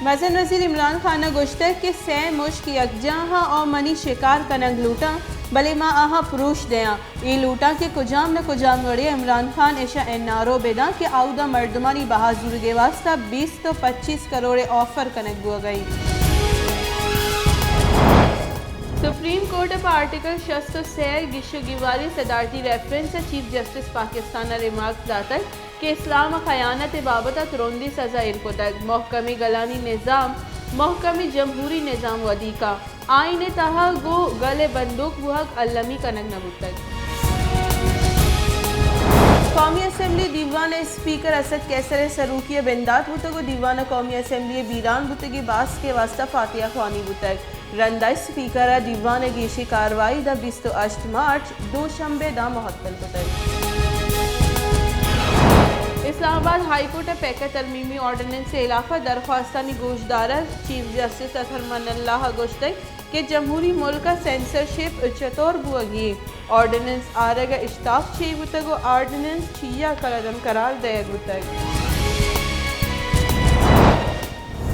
مزن وزیر عمران خان ءَ گوشتگ کہ سئے مشک یکجاہ آں ءُ منی شکار کنگ لوٹاں، بلے ما آہاں پروش دیاں۔ اے لوٹاں کہ کجام نہ کجام وڑے عمران خان اش ءَ این آر او بداں کہ آودا مردمانی بہا زورگ ءِ واستہ بیست ءُ پچیس کروڑ ءِ آفر کنگ بوگ ءَ اِنت۔ سپریم کورٹ ءَ پہ آرٹیکل شست ءُ سئے ءِ گیش ءُ گیواری ءِ صدارتی ریفرنس ءَ چیف جسٹس پاکستان ءَ ریمارکس داتگ کہ اسلام ءَ خیانت ءِ بابت ءَ ترندیں سزا ایر کتگ، محکمیں گلانی نظام، محکمیں جمہوری نظام ودی کاں، آئین ءِ تہا گوں گل ءِ بندوک بوہگ المی کنگ نہ بوتگ۔ قومی اسمبلی دیوان ءِ اسپیکر اسد قیصر ءِ سروکی ءَ بندات بوتگ ءُ دیوان ءَ قومی اسمبلی ءِ بیران بوتگیں باسک ءِ واستہ فاتحہ خوانی بوتگ۔ رند ءَ اسپیکر ءَ دیوان ءِ گیشیں کاروائی داں بیست ءُ ہشت مارچ دوشنبے داں مہتل کتگ۔ اسلام آباد ہائی کورٹ ءَ پیکہ ترمیمی آرڈیننس ءِ ہلاف ءَ درخواستانی گوش دارگ، چیف جسٹس اطہر من اللہ ءَ گوشتگ کہ جمہوری ملک ءَ سینسرشپ چتور بوگی، آرڈیننس آرگ ءَ اشتاپ چے بوتگ ءُ آرڈیننس چیا کلعدم قرار دئیگ بوتگ۔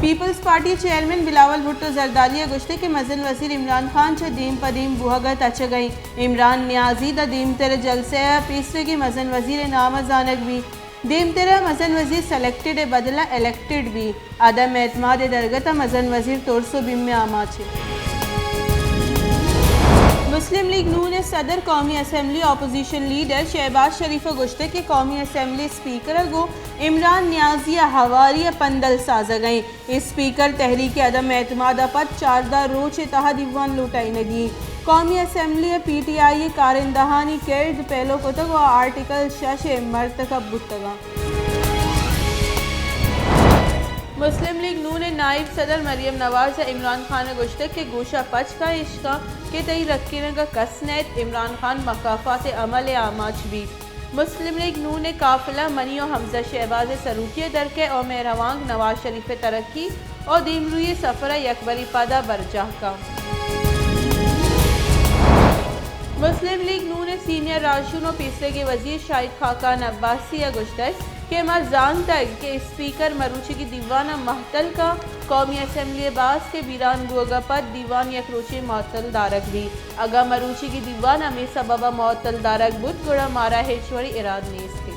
پیپلز پارٹی چیئرمین بلاول بھٹو زرداری ءَ گوشتگ کہ مزن وزیر عمران خان چہ دیم پہ دیم بوہگ ءَ تچگ ءَ اِنت۔ عمران نیازی داں دیمتر ءِ جلسہ ءَ پیسریگیں مزن وزیر ءِ نام ءَ زانگ بیت۔ دیمتر ءَ مزن وزیر سلیکٹڈ ءِ بدل ءَ الیکٹڈ بیت۔ عدم اعتماد ءِ درگت ءَ مزن وزیر ترس ءُ بیم ءِ آماچ اِنت۔ مسلم لیگ نون ءِ صدر قومی اسمبلی ءِ اپوزیشن لیڈر شہباز شریف ءَ گوشتگ کہ قومی اسمبلی اسپیکر ءَ گوں عمران نیازی ءِ ہواری ءَ پندل سازگ ءَ اِنت۔ اسپیکر تحریک عدم اعتماد ءَ پد چاردہ روچ ءِ تہا دیوان لوٹائینگی۔ قومی اسمبلی ءَ پی ٹی آئی ءِ کارندہانی کرد پیلو کتگ ءُ آرٹیکل شش ءِ مرتکب بوتگ اَنت۔ مسلم لیگ نون ءِ نائب صدر مریم نواز ءَ عمران خان ءَ گوشتگ کہ گوش ءَ پچ کن، اشکن کہ تئی رکینگ ءَ کس نئیت، عمران خان مکافات عمل ءِ آماچ بیت۔ مسلم لیگ نون ءِ قافلہ منی ءُ حمزہ شہباز ءِ سروکی ءَ درکئے ءُ مہروانگ نواز شریف ءِ ترقی ءُ دیمروئی ءِ سفر ءَ یکبرے پدا برجاہ کنت۔ مسلم لیگ نون ءِ سینئر راہشون ءُ پیسریگیں وزیر شاہد خاقان عباسی ءَ گوشتگ کہ ما زانتگ کہ اسپیکر مروچیگیں دیوان ءَ مہتل کنت، قومی اسمبلی ءِ باسک ءِ بیران بوگ ءَ پد دیوان یک روچے معطل دارگ بیت۔ اگاں مروچیگیں دیوان ہمے سبب ءَ معطل دارگ بوت، گڑا مارا ہچ وڑیں ارادہ نیست۔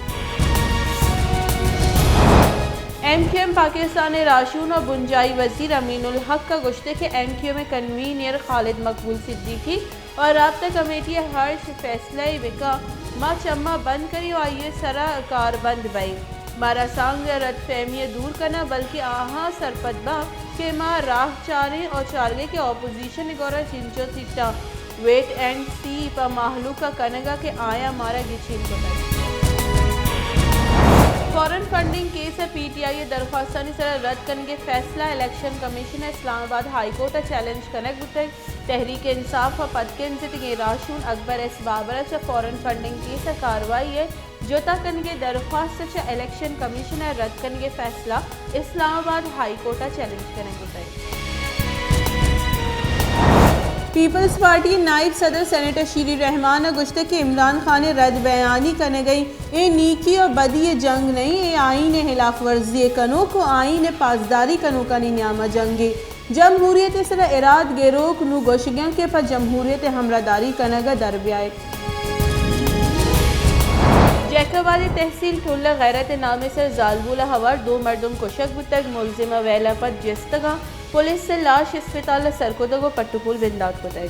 ایم کیو ایم پاکستان ءِ راہشون ءُ بنجاہی وزیر امین الحق ءَ گوشتگ کہ ایم کیو ایم ءِ کنوینر خالد مقبول صدیقی ءُ رابطہ کمیٹی ءَ ہرچ فیصلہ ئے بکن، ما چماں بند کنیں ءُ آئی ءِ سرا کاربند بئیں۔ ما رسانک ءِ رد فہمی ءَ دور کناں، بلکیں آہاں سرپد باں کہ ما راہ چاریں ءُ چارگئے کہ اپوزیشن ءِ گورا چنچو سیٹاں ویٹ اینڈ سی پہ مہلوک ءَ کنگ ءَ کہ آیاں مارا گچین کتگ۔ فارن فنڈنگ کیس ءِ پی ٹی آئی ءِ درخواستانی سرا رد کنگ ءِ فیصلہ الیکشن کمیشن ءَ اسلام آباد ہائی کورٹ ءَ چیلنج کنگ بوتگ۔ تحریک انصاف ءَ پدکنزتگیں راہشون اکبر ایس بابر ءَ چہ فارن فنڈنگ کیس ءِ کاروائی ءِ جتا کنگ ءِ درخواست ءَ چہ الیکشن کمیشن ءَ رد کنگ ءِ فیصلہ اسلام آباد ہائی کورٹ ءَ چیلنج کنگ بوتگ۔ پیپلز پارٹی ءِ نائب صدر سینیٹر شیری رحمان ءَ گوشتگ کہ عمران خان ءِ رد بیانی کنگ ءَ اے نیکی ءُ بدی ءِ جنگ نہ اِنت، اے آئین ءِ ہلاف ورزی ءِ کنوک ءُ آئین ءِ پاسداری کنوکانی نیام ءَ جنگے۔ جمہوریت ءِ سرا اراد گروک نوں گوشگ ءَ اَنت کہ پہ جمہوریت ءِ ہمراہداری کنگ ءَ در بیایت۔ جیکب آباد ءِ تحصیل ٹل ءَ غیرت ءِ نام ءِ سر زالبول ءَ ہوار دو مردم کشگ بوتگ، ملزم ءَ ویل ءَ پد جستگ ءَ پولیس ءَ لاش اسپتال ءَ سر کتگ ءُ پٹ ءُ پول بندات کتگ۔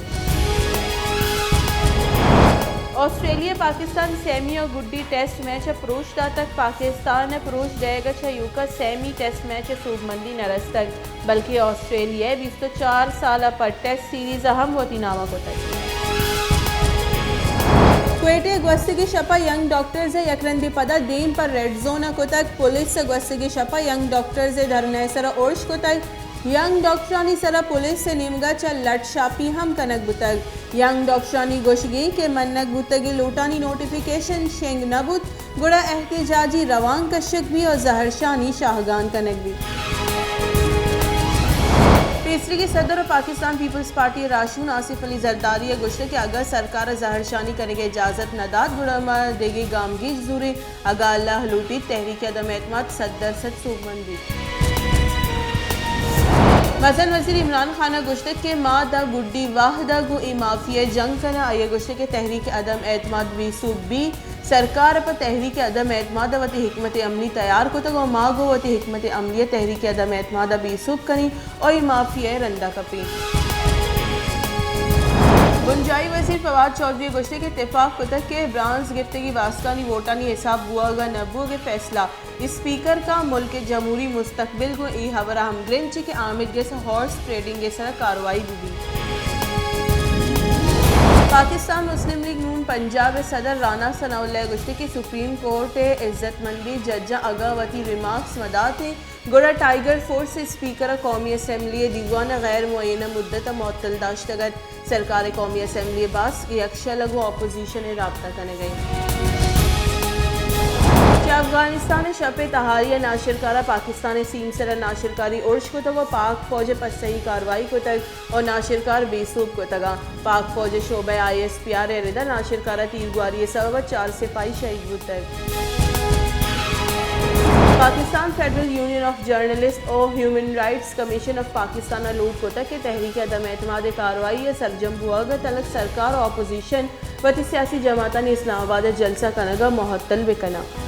آسٹریلیا ءَ پاکستان سیمی ءُ گڈی ٹیسٹ میچ ءَ پروش داتگ، پاکستان ءَ پروش دئیگ ءَ چہ ایوک ءَ سیمی ٹیسٹ میچ ءَ سوبمندی نہ رستگ۔ بلکیں آسٹریلیا ءَ بیست ءُ چار سال ءَ پد ٹیسٹ سیریز ءَ ہم وتی نام ءَ کتگ۔ کوئٹہ ءَ گوستگیں شپ ءَ ینگ ڈاکٹرز ءَ یک رندے پدا دیم پہ ریڈ زون ءَ کتگ۔ پولیس ءَ گوستگیں شپ ءَ ینگ ڈاکٹرز ءِ دھرنہ ءِ سرا ارش کتگ۔ ینگ ڈاکٹرانی سرا پولیس ءِ نیمگ ءَ چہ لٹ شاپی ہم کنگ بوتگ۔ ینگ ڈاکٹرانی گوشگ اِنت کہ منگ بوتگیں لوٹانی نوٹیفیکیشن شنگ نہ بوت، گڑا احتجاجی روانک کشگ بیت ءُ زہرشانی شاہگان کنگ بیت۔ پیسریگیں صدر ءُ پاکستان پیپلز پارٹی ءِ راہشون آصف علی زرداری ءَ گوشتگ کہ اگاں سرکار ءَ زہرشانی کنگ ءِ اجازت نہ دات، گڑا ما دگہ گامگیج زوریں۔ اگاں اللہ لوٹیت، تحریک عدم اعتماد صد درصد سوبمند بیت۔ مزن وزیر عمران خان ءَ گوشتگ کہ ما داں گڈی وھد ءَ گوں اے مافیا ءَ جنگ کناں۔ آئی ءَ گوشتگ کہ تحریک عدم اعتماد بے سوب بی، سرکار ءَ پہ تحریک عدم اعتماد ءَ وتی حکمت عملی تیار کتگ ءُ ما گوں وتی حکمت عملی ءَ تحریک عدم اعتماد ءَ بے سوب کنیں ءُ اے مافیا ءَ رندا کپیں۔ بنجاھی وزیر فواد چوہدری ءَ گوشتگ کہ تپاک کتگ کہ برانز گپتگی باسکانی ووٹانی حساب بوگ ءُ نہ بوگ ءِ فیصلہ اسپیکر کاں۔ ملک ءِ جمہوری مستقبل گوں اے ہبر ءَ ہمگرنچ کہ آمید گس ءِ ہارس ٹریڈنگ ءِ سرا کاروائی بہ بیت۔ پاکستان مسلم لیگ نون پنجاب ءِ صدر رانا ثناء اللہ ءَ گوشتگ کہ سپریم کورٹ ءِ عزت مندیں ججاں اگاں وتی ریمارکس مہ داتیں گڑا ٹائیگر فورس ءِ اسپیکر ءَ قومی اسمبلی ءِ دیوان ءَ غیر معینہ مدت ءَ معطل داشتگ ات۔ سرکار ءَ قومی اسمبلی ءِ باسک ءَ یکشل ءَ گوں اپوزیشن ءَ رابطہ کنگ ءَ انت۔ چہ افغانستان ءَ شپ ءِ تہاری ءَ ناشرکاراں پاکستان ءِ سیم سرا ناشرکاری ارش کتگ ءُ پاک فوج ءَ پسہی کاروائی کتگ ءُ ناشرکار بے سوب کتگ انت۔ پاک فوج ءِ شعبہ آئی ایس پی آر ءِ ردا ناشرکاراں تیرگواری ءِ سبب ءَ چار سپاہی شہید بوتگ۔ Pakistan federal union of journalist ءُ human rights commission of Pakistan ءَ لوٹ کتگ کہ تحریک عدم اعتماد ءِ کاروائی ءِ سرجم بوگ ءَ تلک سرکار ءُ اپوزیشن وتی سیاسی جماعتانی اسلام آباد ءَ جلسہ کنگ ءَ معطل بہ کناں۔